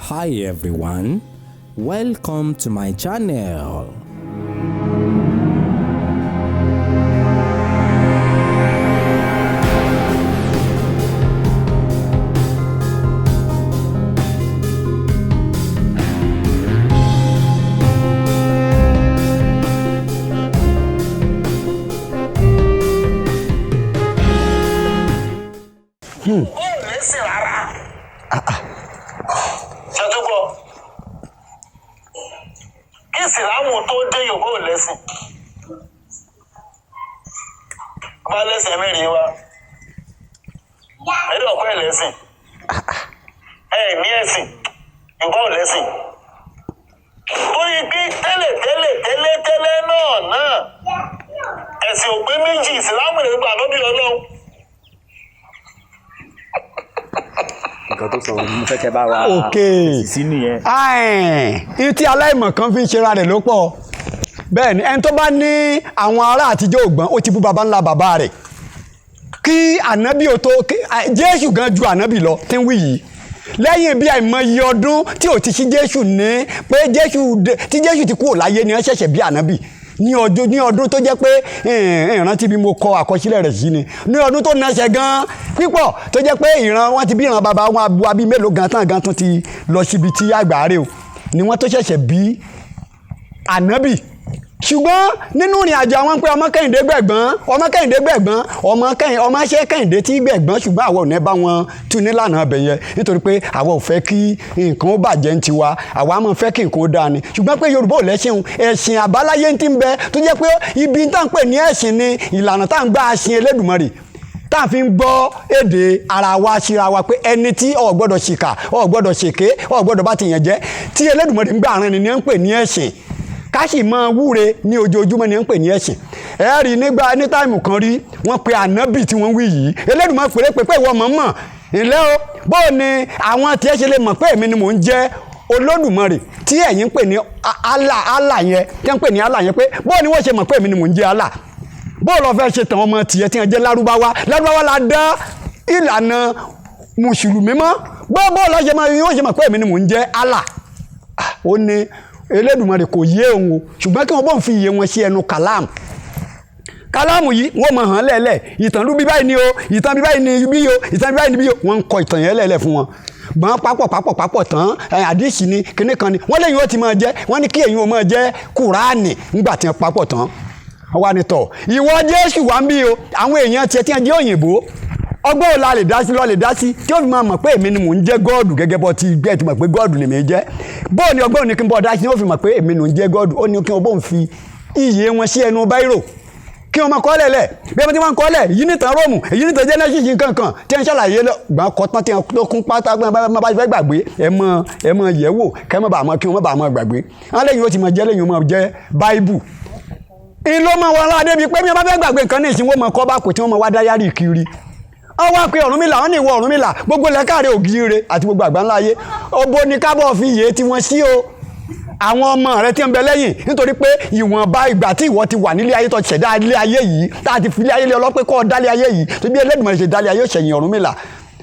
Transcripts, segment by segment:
Hi everyone, welcome to my channel. Ó lẹ́sìn rárá. Ṣètúbọ̀ kí ìsìlámù tó dé, Yorùbá ò lẹ́sìn. Bá lẹ́sìn mẹ́rin wa, ẹ̀rí ọ̀pẹ́ lẹ́sìn, ẹ̀ ní ẹ̀sìn, Yorùbá ò lẹ́sìn. Torí pé tẹ́lẹ̀ tẹ́lẹ̀ tẹ́lẹ̀ tẹ́lẹ̀ náà náà, ẹ̀sìn ò pé méjì, ìsìlámù lè gbà lọ́bí Ọlọ́run. Nǹkan tó sọ mo fẹ́ kẹ́ bá wa Ok. fèsì sí nìyẹn. Ẹ̀ẹ́n tí aláìmọ̀ kan fi ń ṣera rẹ̀ ló pọ̀. Bẹ́ẹ̀ ni, ẹni tó bá ní àwọn ará àtijọ́ ògbọ́n, ó ti bú baba ńlá bàbá rẹ̀. Kí ànábì ò tó Jésù gan ju ànábì lọ tí ń wí yìí, lẹ́yìn bí àìmọye ọdún tí ò ti sí Jésù ní pé Jésù tí Jésù ti kúrò láyé ni wọ́n ṣẹ̀ṣẹ̀ bí ànábì ní ọdún, ní ọdún tó jẹ́ pé ìrántí bí mo kọ àkọsílẹ̀ rẹ̀ sí ni, ní ọdún tó náṣẹ gan pípọ̀, tó jẹ́ pé ìran wọn ti bí ìran bàbá wọn abu abí mélòó gan tán gan tún ti lọ síbi tí àgbáre o ni wọ́n tó ṣẹ̀ṣẹ̀ bí ànábì. Ṣùgbọ́n nínú ìrìn àjò àwọn pé ọmọ Kẹ́hìndé gbẹ̀gbọ́n, ọmọ Kẹ́hìndé gbẹ̀gbọ́n, ọmọ Kẹ́hìn, ọmọ ṣẹ́ Kẹ́hìndé tí gbẹ̀gbọ́n. Ṣùgbọ́n àwọn ò ní bá wọn tú nílànà ọbẹ̀ yẹn, nítorí pé àwọn ò fẹ́ kí nǹkan ó bàjẹ́ ń tiwa, àwa máa fẹ́ kí nǹkan ó dáa ni. Ṣùgbọ́n pé Yorùbá ò lẹ́sìn òun, ẹ̀sìn àbáláyé ti ń bẹ, tó jẹ́ pé ibi tá à ń pè ní ẹ̀sìn ni ìlànà tá à ń gbà sin Elédùmarè, tá a fi ń gbọ́ èdè ara wa síra wa, pé ẹni tí ò gbọ́dọ̀ ṣìkà, ò gbọ́dọ̀ ṣèké, ò gbọ́dọ̀ bá ti yàn jẹ́, tí Elédùmarè ń gbà rán ni ní ń pè ní ẹ̀sìn. Ká sì máa wúre ní ojoojúmọ́ ni ń pè ní ẹ̀sìn. Ẹ rí nígbà ní táìmù kan rí, wọ́n pe ànábì tí wọ́n wí yìí, Elédùmarè pèrè pé pé ìwọ mọ̀ mọ̀ ńlẹ́ o, bó ni àwọn tí ẹ ṣe lè mọ̀ pé èmi ni mò ń jẹ́ Olódùmarè tí ẹ̀yin ń pè ní Allah, Allah yẹn tí wọ́n ń pè ní Allah yẹn, pé bó ni wọ́n ṣe mọ̀ pé èmi ni mò ń jẹ́ Allah? Bó lọ fẹ́ ṣe tàn ọmọ tiẹ̀ tí wọ́n jẹ́ Lárúbáwá? Lárúbáwá la dá ìlànà mùsùlùmí mọ́. Bó lọ ṣe mọ̀, wọ́n ṣe mọ̀ pé èmi ni mò ń jẹ́ Allah? Ó ní Elédùmarè kò yé òun o, ṣùgbọ́n kí wọ́n bọ̀ ń fi iye wọn sí ẹnu kàlámù. Kàlámù yìí, wọ́n mọ̀ hàn lẹ́lẹ̀ ìtàn ló bí báyìí ni o, ìtàn bí báyìí ni bí o, ìtàn bí báyìí ni bí o. Wọ́n ń kọ ìtàn yẹn lẹ́lẹ̀ fún wọn gbọ́n papọ̀ papọ̀ papọ̀ tán. Àdìsí ni kíní kan ni wọ́n lẹ́yìn ó ti máa jẹ́, wọ́n ní kí èyí ó máa jẹ́ Kùránì. Ńgbà tí wọ́n papọ̀ tán, wọ́n wá ní tọ̀ ìwọ Jésù wá ń bí o, àwọn èèyàn tiẹ̀ tí wọ́n jẹ́ òyìnbó, ọgbọ́n ò la lè dá sí, lọ́ lè dá sí tí ó fi máa mọ̀ pé èmi ni mò ń jẹ́ gọ́ọ̀dù, gẹ́gẹ́ bọ́ ti gbẹ́ ti mọ̀ pé gọ́ọ̀dù lèmi jẹ́. Bóò ni ọgbọ́n ò ní kí n bọ́ dá sí tí ó fi mọ̀ pé èmi ni mò ń jẹ́ gọ́ọ̀dù? Ó ní kí wọ́n bóun fi iye wọn sí ẹnu báírò, kí wọ́n máa kọ́ lẹ̀lẹ̀ bí wọ́n ti máa ń kọ́ lẹ̀ yìí, nìtàn Róòmù èyí, nìtàn Genesis nǹkan tí wọ́n ṣàlàyé lọ gbọ́n kọ́ tán tí wọ́n tó kún pátá. Gbọ́n bá fẹ́ gbàgbé, ẹ mọ yẹ̀ wò, kẹ́ mọ́ bàá mọ́, kí wọ́n bàá mọ́ gbàgbé. Wọ́n lẹ́yìn ó ti mọ̀ jẹ́, lẹ́yìn ó mọ̀ jẹ́ Báíbù ìlú mọ̀ wọn ládé bíi pé bí wọ́n bá fẹ́ gbàgbé nǹkan ní ìsìn, wọ́n mọ̀ kọ́ bá kò tí wọ́n mọ̀ wá dáyárì kiri. Wọ́n wá pé Ọ̀rúnmìlà, wọ́n ní ìwọ Ọ̀rúnmìlà, gbogbo lẹ́kàrẹ́ ògìrè àti gbogbo àgbáńlá ayé, obo ní kábọ̀ fi iye tí wọ́n sí o, àwọn ọmọ rẹ tí ń bẹ lẹ́yìn, nítorí pé ìwọ̀nba ìgbà tí ìwọ ti wà nílé ayé tó ṣẹ̀dá ilé ayé yìí, tá a ti fi ilé ayé lé ọlọ́pẹ́ kọ́ ọ dálé ayé yìí, tó bí Ẹlẹ́dùmarè ṣe dálé ayé ṣẹ̀yìn Ọ̀rúnmìlà.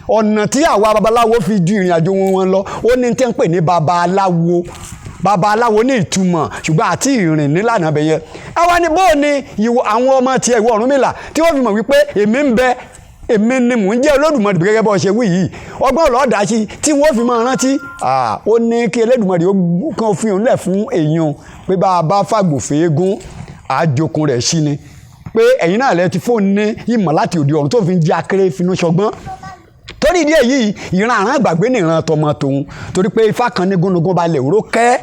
Ọ̀nà tí àwa babaláwo fi ju ìrìn àjò wọn lọ, ó ní tí ń pè ní babaláwo. Babaláwo ní ìtumọ̀, ṣùgbọ́n àti ìrìn nílànà abẹ yẹn. Àwa ni bóò ni ìwọ àwọn ọmọ tiẹ̀, ìwọ Ọ̀rúnmìlà, tí wọ́n fi mọ̀ wípé èmi ń bẹ, èmi ni mò ń jẹ́ Olódùmarè gẹ́gẹ́ bó ṣe wí yìí? Ọgbọ́n ọlọ́ọ̀dà sí tí wọ́n fi máa rántí. Ó ní kí Elédùmarè ó kàn fi òun lẹ̀ fún èèyàn, pé bá a bá fàgbòfé gún àjòkun rẹ̀ sí ni, pé ẹ̀yin náà lẹ ti fóun ní ìmọ̀ láti òde ọ̀run tó fi ń jẹ́ akéré finú ṣọgbọ́n. Torí ìdí èyí, ìran àrán àgbàgbé ní ìran tọmọ tòun, torí pé ifá kan ní gúnugún balẹ̀ òró kẹ́,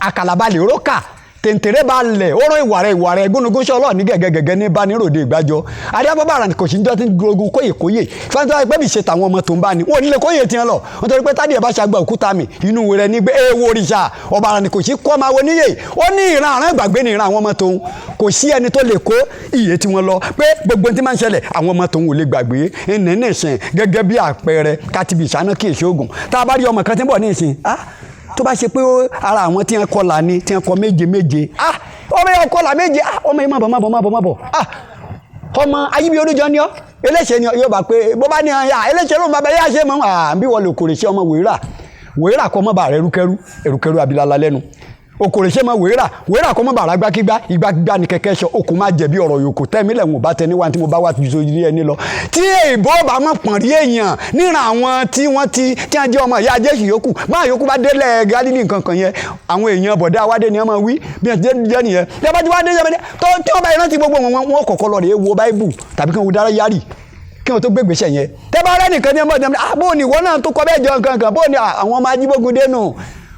àkàlà balẹ̀ òró kà, tèǹtèrè balẹ̀ òró ìwà rẹ̀, ìwà rẹ̀ gúnugún sọlọ́ ní gẹ̀gẹ̀gẹ̀gẹ̀ ní bá níròde ìgbàjọ adébábà kò sí níjọ́ tí ń gbógun kóyè kóyè fẹ́ntọ́ pé bí ṣe tàwọn ọmọ tó ń bá ní wọn ò nílé kóyè tiẹ̀ lọ, nítorí pé tádìí ẹ̀ bá ṣàgbà òkúta mi inú rẹ̀ ní gbé ewu òrìṣà ọba ara ni kò sí kọ́ máa wo níyè. Ó ní ìran àrán ìgbàgbé ní ìran àwọn ọmọ tóun, kò sí ẹni tó lè kó iye tí wọ́n lọ, pé gbogbo ohun tí máa ń ṣẹlẹ̀, àwọn ọmọ tóun ò lè gbàgbé ní nísìn. Gẹ́gẹ́ bí àpẹẹrẹ kátìbì ìṣáná kí èso oògùn tá a bá rí ọmọ kan tí ń bọ̀ ní ìsìn, ah, tó bá ṣe pé ara àwọn tí wọ́n kọlà ni, tí wọ́n kọ méje méje, ah, ọmọ yẹn kọlà méje, ah, ọmọ yẹn má bọ̀, má bọ̀, má bọ̀, má bọ̀, ah, ọmọ ayíbi olójọ ni ọ, eléṣe ni ọ. Yóò bá pé bó bá ní ya eléṣe ló ń bá bẹ yá ṣe mọ́, ah, bí wọ́n lè kórè sí ọmọ wòírà. Wèérà kọ́ mọ́ bà rẹ̀ rúkẹ́rú èrúkẹ́rú abilala lẹ́nu. Okòrè ṣe mọ wèérà wèérà kọ́ mọ́ bàrà gbákígbá ìgbàgbá ni kẹ̀kẹ́ sọ okùn má jẹ̀bi ọ̀rọ̀ yòókù tẹ́mi lẹ́wọ̀n bá tẹ níwá tí mo bá wà ju ní ẹni lọ. Tí èèbó bá mọ̀ pọ̀n rí èèyàn níran àwọn tí wọ́n ti tí wọ́n jẹ́ ọmọ ìyá Jésù yòókù máa yòókù bá délẹ̀ Gálílì nǹkan kan yẹn àwọn èèyàn bọ̀dá wádé ni wọ́n máa wí bí wọ́n ti jẹ́ nìyẹn. Tí wọ́n bá ti wá dé yẹn tó tí wọ́n bá rántí gbogbo wọn wọn kọ́kọ́ lọ rèé wo Báíbù tàbí kí wọ́n dára yárì kí wọn tó gbé ìgbésẹ̀ yẹn. Tẹ́ bá rẹ́ nìkan ní ọmọ ìdánwò bó ni ìwọ náà tó kọ bẹ́ẹ̀ jọ nǹkan kan bó ni àwọn ọmọ ajíbógun dénú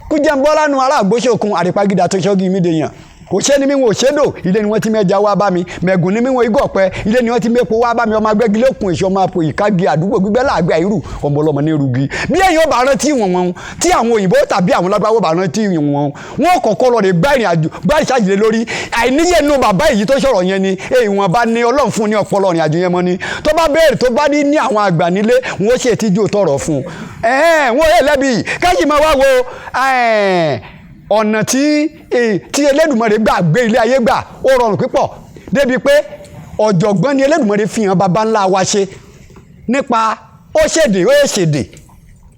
kújẹ́nbọ́lá nu ará àgbóṣokun àrípagídà tó ṣọ́gi mi dèèyàn kò ṣe ni mí wọn ò ṣe dò ilé ni wọ́n ti mẹ́ja wá bá mi mẹ̀gùn ni mí wọn igọ̀ pẹ́ ilé ni wọ́n ti mẹ́po wá bá mi ọmọ agbẹ́gilẹ́kùn èso ọmọ àpò ìkági àdúgbò gbígbẹ́ láàgbé àìrù ọmọ ọlọ́mọ ní erugi. Bí ẹ̀yin ó bá rántí wọn wọn tí àwọn òyìnbó tàbí àwọn lágbàwọ̀ bá rántí wọn wọn kọ́kọ́ lọ rè gbá ìrìn àjò gbá ìṣàjìlẹ̀ lórí àìníyẹ nù bàbá èyí tó sọ̀rọ̀ yẹn ni èèwọ̀n bá ní Ọlọ́run fún ní ọpọlọ ìrìn àjò yẹn mọ́ ni tó bá béèrè tó bá ní àwọn àgbà nílé wọn ó ṣètìjú tọrọ fún un wọn ò lẹ́bi káyìí máa wá wo ọ̀nà tí Elédùmarè gbà gbé ilé ayé gbà ó rọrùn pípọ̀ débi pé ọ̀jọ̀gbọ́n ni Elédùmarè fi hàn baba ńlá wa ṣe nípa ó ṣèdè ó ṣèdè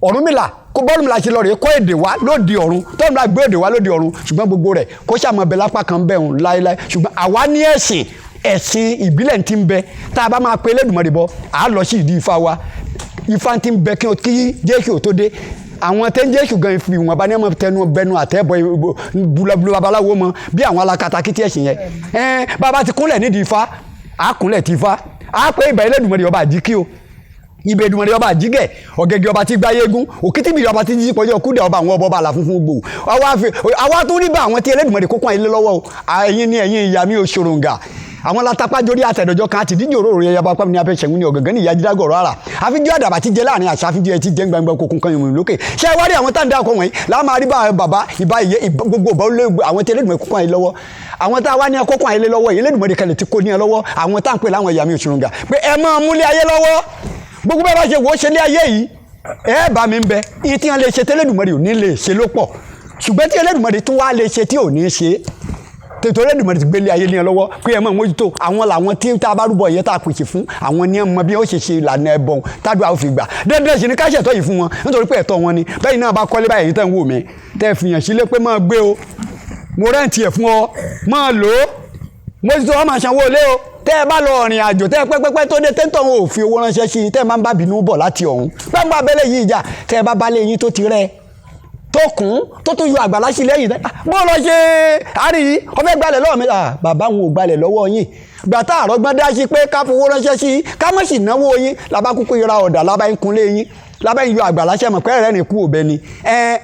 Ọ̀rúnmìlà kó bọ́ọ̀lùmìlà ṣe lọ rèé kó èdè wá lóde ọ̀run tọ́lùmìlà gbé èdè wá lóde ọ̀run ṣùgbọ́n gbogbo rẹ̀ kó ṣàmọ̀ bẹ lápá kan bẹ̀ hùn láéláé ṣùgbọ́n àwa ní ẹ̀sìn ẹ̀sìn ìbílẹ̀ ti ń bẹ tá a bá máa pe Elédùmarè bọ à á lọ sí ìdí Ifá wa. Ifá ti ń bẹ kí Jésù ò tó dé àwọn tẹ́ ń Jésù gan fi wọn bá ní ọmọ tẹnu bẹnu àtẹ́bọ búlọ́búlọ́ babaláwo mọ bí àwọn alákatakítí ẹ̀sìn yẹn ẹn bàbá ti kúnlẹ̀ nídìí Ifá á kúnlẹ̀ ti Ifá á pé ìbà Elédùmarè ọba àjíkí o ibẹ̀ Èdùmàrè ọba àjígẹ̀ ọ̀gẹ̀gẹ̀ ọba tí gbáyé gún òkìtìbìrì ọba tí jí pọ̀jọ́ kúdà ọba àwọn ọba ọba àlà funfun gbò àwa tó rí bá àwọn tí Elédùmarè kókó ayé lọ́wọ́ o ẹ̀yin ni ẹ̀yin ìyá mi ò ṣòròǹgà àwọn látàpájórí àtẹ̀dọ̀jọ́ kan àti díjò òróró ẹ̀yà bá pàmì ní abẹ́sẹ̀gún ní ọ̀gàngán ní ìyá jídágọ̀rọ̀ ara àfijọ́ àdàbà ti jẹ láàrin àṣà àfijọ́ ẹ ti jẹ́ gbangba kokun kan ìrìn lókè ṣé wá rí àwọn tá à ń dá ọkọ wọ̀nyí láwọn máa rí bá bàbá ìbá ìyẹ gbogbo ọba olóògbé àwọn tí Elédùmarè kókó ayé lọ́wọ́ àwọn tá a wá ní akókó ayé lọ́wọ́ yìí Elédùmarè kalẹ̀ ti kó ní ẹ lọ́wọ́ àwọn tá à ń pè láwọn ìyá mi òṣùrùngà pé ẹ máa múlé ayé lọ́wọ́ gbogbo bẹ́ẹ̀ bá ṣe wò ó ṣe lé ayé yìí ẹ bá mi ń bẹ iye tí wọ́n lè ṣe tẹ́lẹ̀dùmarè ò ní lè ṣe ló pọ̀ ṣùgbọ́n tí Elédùmarè tún wá lè ṣe tí ò ní ṣe tètè Elédùmarè ti gbélé ayé ní ẹ lọ́wọ́ pé ẹ mọ̀ mójútó àwọn làwọn tí tá a bá rúbọ yẹn tá a pèsè fún àwọn ní ẹ mọ bí ó ṣe ṣe ìlànà ẹbọn tádùá ó fi gbà dandan sì ni ká ṣètọ́ yìí fún wọn nítorí pé ẹ̀tọ́ wọn ni bẹ́ẹ̀ náà bá kọ́lé báyìí tẹ́ ń wò mí tẹ́ fi hàn sílé pé máa gbé o mo rẹ́ǹtì ẹ̀ fún ọ máa lò ó mójútó wọn máa sanwó ilé o tẹ́ ẹ bá lọ rìn àjò tẹ́ ẹ pẹ́pẹ́pẹ́ tó dé tẹ́ńtọ̀ wọn ò fi owó ránṣẹ́ sí i tẹ́ ẹ máa ń bá bínú bọ̀ láti ọ̀hún gbàngbà abẹ́lé yìí ìjà tẹ́ ẹ bá balẹ̀ yín tó ti rẹ́ tó kún tó tún yọ àgbàlá sí lẹ́yìn tẹ́ bó lọ ṣe àárín yìí ọfẹ́ gbalẹ̀ lọ́wọ́ mi bàbá wọn ò gbalẹ̀ lọ́wọ́ yín gbà tá àrọ́gbọ́n dá sí pé ká fowó ránṣẹ́ sí i ká má sì náwó yín làbá kúkú ra ọ̀dà làbá ń kunlé yín lábẹ́ yọ àgbàlá ṣe mọ̀ pé ẹ̀rẹ́ ní kú òbẹ ni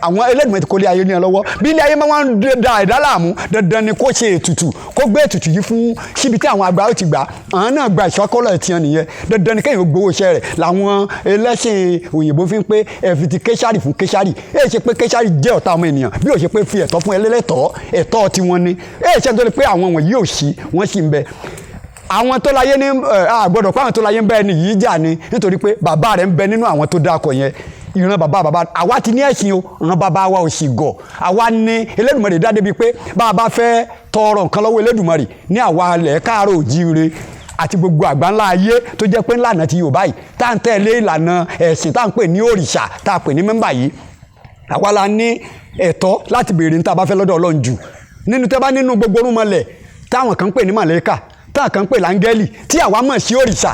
àwọn Elédùmarè ti kó lé ayé ní ẹ lọ́wọ́ bí ilé ayé máa ń da ẹ̀dá láàmú dandan ni kó ṣe ètùtù kó gbé ètùtù yìí fún síbi tí àwọn àgbà ó ti gbà àwọn náà gba ìṣọ́kọ́lọ̀ tiẹ̀ nìyẹn dandan ni kéèyàn gbowó iṣẹ́ rẹ̀ làwọn ẹlẹ́sìn òyìnbó fi ń pé ẹ fi ti Kéṣárì fún Kéṣárì èyí ṣe pé Kéṣárì jẹ́ ọ̀tá ọmọ ènìyàn bí ó ṣe pé fi ẹ̀tọ́ fún ẹlẹ́lẹ́tọ̀ọ́ ẹ̀tọ́ tiwọn ni èyí ṣe nítorí pé àwọn wọ̀nyí ò sí wọ́n sì ń bẹ àwọn tó láyé ní àgbọ́dọ̀ pé àwọn tó láyé ń bẹ ẹni yìí jà ni nítorí pé bàbá rẹ̀ ń bẹ nínú àwọn tó dákọ̀ yẹn ìran bàbá bàbá àwa ti ní ẹ̀sìn o ìran bàbá wa ò sì gọ̀ àwa ní Elédùmarè dá débi pé bá a bá fẹ́ tọrọ nǹkan lọ́wọ́ Elédùmarè ní àwa ilẹ̀ káàárọ̀ òjíire àti gbogbo àgbáńlá ayé tó jẹ́ pé ńlànà ti Yorùbá yìí tá à ń tẹ̀lé ìlànà ẹ̀sìn tá à ń pè ní òrìṣà tá a pè ní mẹ́mbà yìí àwa la ní ẹ̀tọ́ láti béèrè ní tá a bá fẹ́ lọ́dọ̀ Ọlọ́run jù nínú tẹ́ bá nínú gbogbo orúnmọlẹ̀ táwọn kan ń pè ní màlẹ́kà táwọn kan ń pè láńgẹ́lì tí àwa mọ̀ sí òrìṣà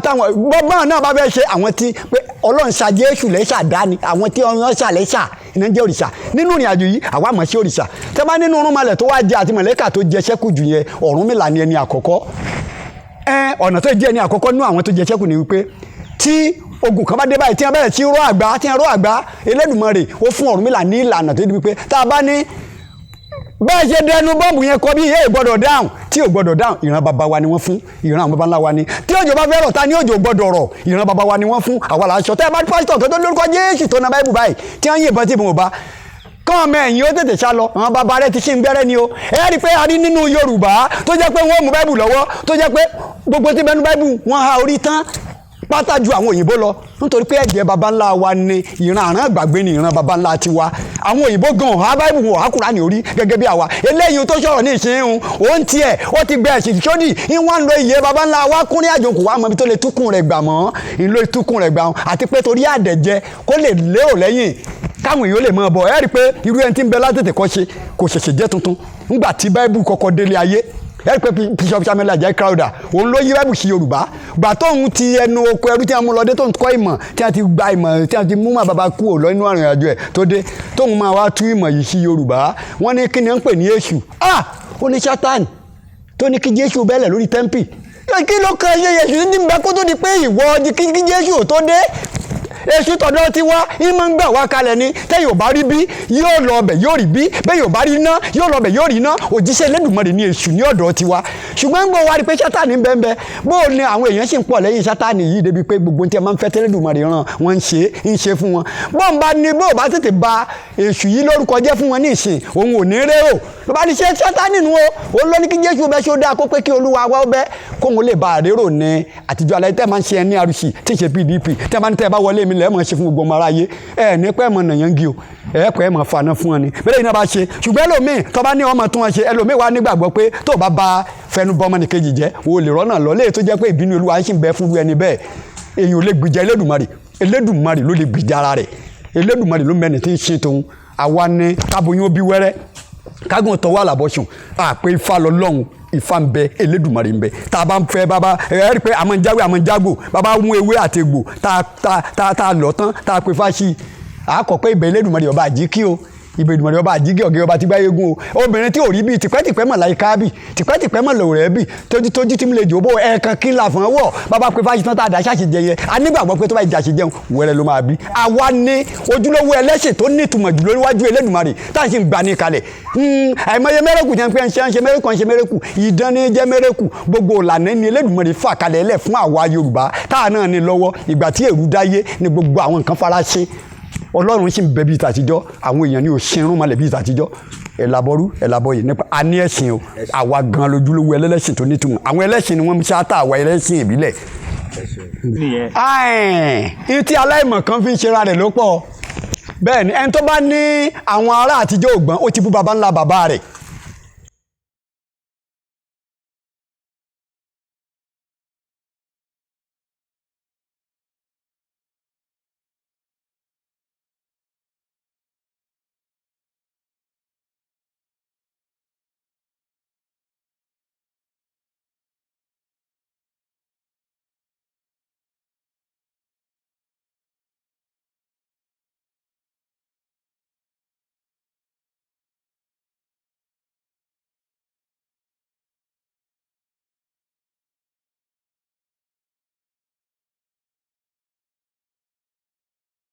táwọn gbọ́gbọ́n náà bá fẹ́ ṣe àwọn tí pé Ọlọ́run ṣa Jésù lẹ́ṣà dání àwọn tí Ọlọ́run ṣà lẹ́ṣà iná jẹ́ òrìṣà nínú ìrìn àjò yìí àwa mọ̀ sí òrìṣà tẹ́ bá nínú orúnmọlẹ̀ tó wá jẹ àti màlẹ́kà tó jẹ ṣẹ́kù jù yẹn Ọ̀rúnmìlà ni ẹni àkọ́kọ́. Ọ̀nà tó jẹ́ ẹni àkọ́kọ́ nínú àwọn tó jẹ ṣẹ́kù ni wípé tí ogun kan bá dé báyìí tí wọ́n bẹ̀rẹ̀ sí rọ́ àgbá tí wọ́n rọ́ àgbá Elédùmarè ó fún Ọ̀rúnmìlà ní ìlànà tó di wípé tá a bá ní bẹ́ẹ̀ ṣe dẹnu bọ́ọ̀bù yẹn kọ bí ìyá ò gbọ́dọ̀ dáhùn tí ò gbọ́dọ̀ dáhùn ìran bàbá wa ni wọ́n fún ìran àwọn bàbá ńlá wa ni tí òjò bá fẹ́ rọ̀ ta ni òjò gbọ́dọ̀ rọ̀ ìran bàbá wa ni wọ́n fún àwa là ń sọ tẹ́ ẹ bá pásítọ̀ kan tó lórúkọ Jésù tó na báíbù báyìí tí wọ́n yìnbọn tí ìbọn ò bá kọ́ ọmọ ẹ̀yìn ó tètè sá lọ àwọn bàbá rẹ ti ṣì ń gbẹ́rẹ́ ni o ẹ rí i pé a rí nínú Yorùbá tó jẹ́ pé wọ́n mú báíbù lọ́wọ́ tó jẹ́ pé gbogbo tí bẹnu báíbù wọ́n ha orí tán pátá ju àwọn òyìnbó lọ nítorí pé ẹ̀jẹ̀ baba ńlá wa ni ìran àrán àgbàgbé ni ìran baba ńlá tiwa àwọn òyìnbó gan ọ̀há báìbù wọn ọ̀há Kùránì orí gẹ́gẹ́ bí àwa eléyìí tó sọ̀rọ̀ ní ìsìn òun tiẹ̀ ó ti gbẹ ẹ̀sìn sódì ìwọ̀n ń lo iye baba ńlá wa kúnrín àjò kò wá mọ ibi tó lè túkùn rẹ̀ gbà mọ́ ìlò ìtúkùn rẹ̀ gbà wọn àti pé torí àdẹ̀jẹ kó lè lérò lẹ́yìn Káwọn èèyàn lè máa bọ̀. Ẹ rí i pé irú ẹni tí ń bẹ látètè kọ́ ṣe kò ṣẹ̀ṣẹ̀ jẹ́ tuntun. Ńgbà tí Báíbù kọ́kọ́ délé ayé, ẹ rí i pé Bishop Samuel Ajayi Crowther, òun ló yí Báíbù sí Yorùbá. Gbà tóun ti ẹnu oko ẹrú tí a mú lọ dé, tóun kọ́ ìmọ̀, tí a ti gba ìmọ̀, tí a ti mú mà bàbá kú ò lọ inú àrùn àjò ẹ̀ tó dé, tóun máa wá tú ìmọ̀ yìí sí Yorùbá, wọ́n ní kí ni ń pè ní Èṣù? Ah, ó ní Sátánì tó ní kí Jésù bẹ́lẹ̀ lórí tẹ́ḿpì. Kí ló kan ṣe Èṣù ní bẹ kó tó di pé ìwọ di kí Jésù tó dé? Èṣù tọ̀dọ̀ ti wá, ìmọ̀ ń gbà wá kalẹ̀ ni. Tẹ́yìn ò bá rí bí, yóò lọ ọbẹ̀ yóò rí bí. Bẹ́ẹ̀ yóò bá rí iná, yóò lọ ọbẹ̀ yóò rí iná. Òjíṣẹ́ Elédùmarè ní Èṣù ní ọ̀dọ̀ tiwa. Ṣùgbọ́n ń gbọ́ wá rí pé Sátánì ń bẹ́ẹ̀ bẹ́ẹ̀, bó o ní àwọn èèyàn sì ń pọ̀ lẹ́yìn Sátánì yìí, débi pé gbogbo tí a máa ń fẹ́ tẹ́lẹ̀dùmarè ràn wọ́n ń ṣe fún wọn. Bó ń bá ní bó o bá tètè ba Èṣù yìí lórúkọ jẹ́ fún wọn ní ìsìn, òun ò ní rérò. Ló bá ní ṣe Sátánì nu o, òun ló ní kí Jésù bẹ́, ṣó dáa kó pé kí Olúwa wá ó bẹ́, kóun lè ba àrérò ní àtijọ́. Alẹ́ tẹ́ máa ń ṣe ẹni àrùsì tí ń ṣe PDP, tẹ́ máa ń tẹ́ bá wọlé mi lẹ́ẹ̀ mọ̀ ṣe fún gbogbo ọmọ aráyé, ẹ ní pẹ́ mọ̀ nàyàn gí o, ẹ pẹ́ mọ̀ fànà fún ọ ni bẹ́ẹ̀ yìí náà bá ṣe. Ṣùgbọ́n ẹlòmíì tó bá ní ọmọ tó wọn ṣe, ẹlòmíì wà nígbàgbọ́ pé tó bá ba fẹnu bọ́ ọmọnìkejì jẹ́, o lè rọ́nà lọ léyìí, tó jẹ́ pé ìbínú Olúwa ń sì ń bẹ fún ẹni bẹ́ẹ̀. Èyàn ò lè gbìjà Elédùmarè. Elédùmarè ló lè gbìjà ara rẹ̀. Elédùmarè ló mẹ́ni tí ń ṣe tòun. Àwa ni káboyún ó bí wẹ́rẹ́, kágùn tọwọ́ àlàbọ̀sùn àpè Ifá lọ lọ́hùn. Ifá ń bẹ, Elédùmarè ń bẹ. Tá a bá ń fẹ́ bàbá ẹ rí i pé àmọ́ ń jáwé, àmọ́ ń jágbò, bàbá mú ewé àti egbò, tá a lọ tán, tá a pè fáṣí, a kọ̀ pé ìbẹ̀ Elédùmarè ọba àjíkí o, ìbẹ̀ Elédùmarè ọba àjíkí ọ̀gẹ́ ọba tí gbáyé gún o. Obìnrin tí ò rí bíi tìpẹ́tìpẹ́ mọ̀ láyé káábì, tìpẹ́tìpẹ́ mọ̀ lòrẹ́ bì, tójútójú tí mo lè jò bó ẹ̀ẹ̀kan kí la fọ́n wọ̀. Bàbá pé fáṣí tán, tá a dá ṣáṣì jẹyẹ, a nígbàgbọ́ pé tó bá ìjà ṣe jẹun, wẹ́rẹ́ ló máa bí. Àwa ní ojúlówó ẹlẹ́sìn tó nítumọ̀ jù lóríwájú Elédùmarè tá à ń sì ń gbà ní kalẹ̀. Àìmọye mẹ́rẹ́kù jẹ́ pé ń ṣe mẹ́rẹ́kù, ń ṣe mẹ́rẹ́kù, ìdán ní jẹ́ mẹ́rẹ́kù. Gbogbo ìlànà ní Elédùmarè fà kalẹ̀ lẹ̀ fún àwa Yorùbá tá a náà ní lọ́wọ́. Ìgbà tí èrú dáyé ni gbogbo àwọn nǹkan fara ṣe. Ọlọ́run sì ń bẹ bíi tàtijọ́. Àwọn èèyàn ní òṣìrún malẹ̀ bíi tàtijọ́. Ẹ̀làbọ̀rú ẹ̀làbọ̀yè nípa a ní ẹ̀sìn o. Àwa gan lójúlówó ẹlẹ́sìn tó nítumọ̀. Àwọn ẹlẹ́sìn ni wọ́n ń ṣáátà àwa ẹlẹ́sìn ìbílẹ̀. Ẹ̀ẹ́n tí aláìmọ̀ kan fi ń ṣera rẹ̀ ló pọ̀. Bẹ́ẹ̀ ni ẹni tó bá ní àwọn ará àtijọ́ ògbọ́n, ó ti bú baba ńlá bàbá rẹ̀.